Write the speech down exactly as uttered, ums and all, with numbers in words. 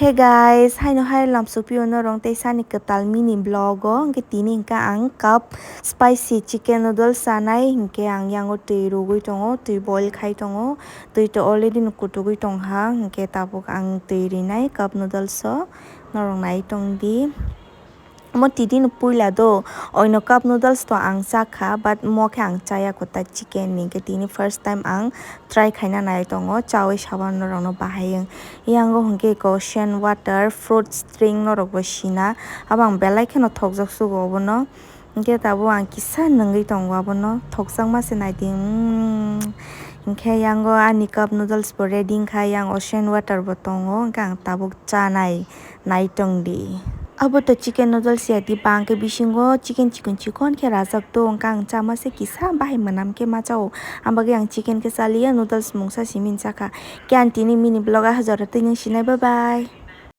Hey guys, haino hai lamsukpio norong tei sani kwtal mini vlog o, hwnkhe tini hwnkhe ang cup spicy chicken noodles chanai, hwnkhe ang yango twi rwgwi tongo, twi boil khai tongo, twi to already no kutugwi tongkha, hwnkhe tabuk ang twi rinai cup noodles o, norok nai tongdi. Omo tini no puila do, oino cup noodles to ang chakha, but mo khe ang chaya kota chicken ni, hwnkhe tini first time ang try khaina nai tongo, chawi sabo norokno bahai wng. Yango hwnkhe eko ocean water, fruits drink norokbo sina, abo ang belai kheno thokjak sugo obono. Hwnkhe tabuk ang kisa nwngwi tongo abono, thokjakma se naidi, mm. Hwnkhe yango ani cup noodles bo ready wngkha, yang ocean water bo tongo, hwnkhe ang tabuk chanai. Naitongdi. Abo to chicken noodles ya di, bang khe bisingo chicken chikon chikon khe rajak to, hwnkhe ang chama se kisa bahai mwnam khe ma chao. Ang bagwi ang chicken khe chaliya, noodles mungsa simi chakha. Khe ang tini mini vlog ah jora twi nung sinai, bye bye.